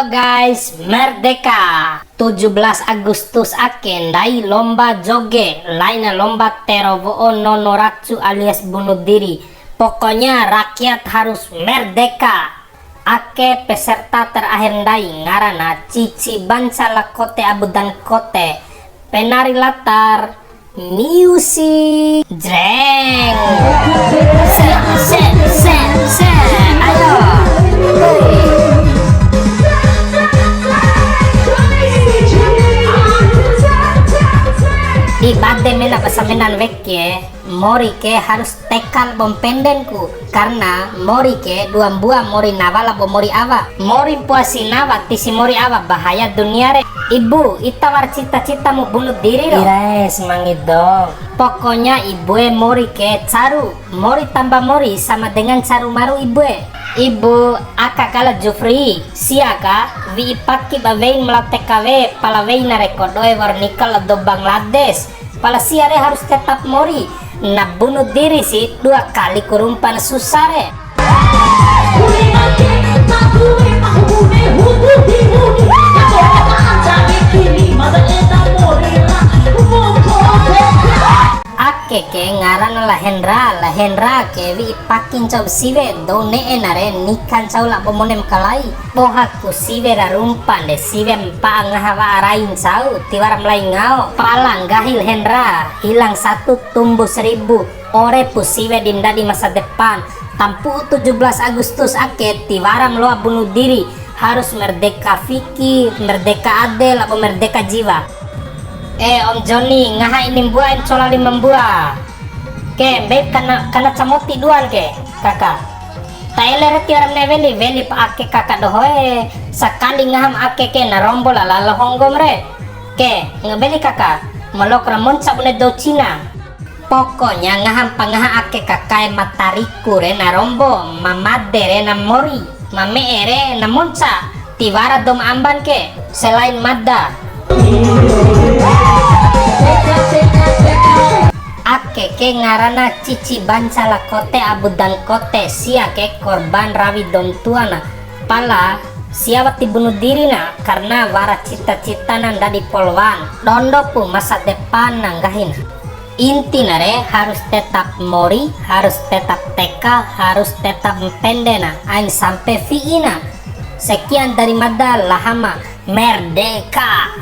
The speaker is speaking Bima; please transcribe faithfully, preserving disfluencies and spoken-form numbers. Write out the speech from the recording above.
Guys, merdeka! Tujuh belas Agustus ake ndai lomba joge, laina lomba tero wo'o nono racu alias bunuh diri. Pokoknya rakyat harus merdeka. Ake peserta terakhir ndai ngarana Cici Bansa la Kote Abu Dan Kote. Penari latar, music, jreng. Set, set, set, set. Ayo. Woi. Di bade mena ba samenan weki e, mori ke harus teka labo mpenden ku, karena mori ke dua mbua, mori nawa labo mori awa. Mori mpoa si nawa tisi mori awa, bahaya dunia re. Ibu, ita wara cita-cita mu bunuh diri ro? Irae, semangi dong. Pokoknya ibu e, mori ke caru, mori tambah mori sama dengan caru maru ibu e. Ibu, aka kala Jufri, sia ka, wi'i paki ba wein ma lao T K W, pala weina re kodoe wa'ur nika labo dou Bangladesh. Pala sia re harus tetap mori. Na bunuh diri si dua kali kurumpan susah re. Ake ke ngarana la Hendra, la Hendra ke wi'i paki ncau ba siwe, dou ne'e na re nika ncau labo mone makalai. Boha ku siwe ra rumpan de, siwe mpa'a ngaha wa'a rai ncau, tiwara ma lai ngao. Pala nggahi la Hendra, hilang satu tumbuh seribu, ore pu siwe di ndadi masa depan. Tampu'u tujuh belas Agustus ake, tiwara ma loa bunuh diri, harus merdeka fiki, merdeka ade, labo merdeka jiwa. Eh, Om Joni, ngaha ini mbua, em cola lima mbua. Ke, mbei kana, kana camoti duan ke, kaka. Ta ele re tiwara ma ne'e weli, weli pa ake kaka dohoe. Sakali ngaha ma ake ke na rombo la lalo honggom re. Ke, nge weli kaka, ma loa ra monca bune dou Cina. Pokoknya ngaha mpa ngaha ake kaka e, matariku re na rombo, ma made re na mori, ma me'e re na monca, tiwara dou ma amban ke, selain mada. Ake ke ngarana Cici Bansa la Kote Abu Dan Kote, sia ke korban rawi dou ma tuana. Pala sia wati bunuh diri na karena wara cita-citana ndadi polwan. Dondo pu masa depan na nggahina. Intina re harus tetap mori, harus tetap teka, harus tetap mpendena, ain sampe fi'ina. Sekian dari mada, la Hama, merdeka!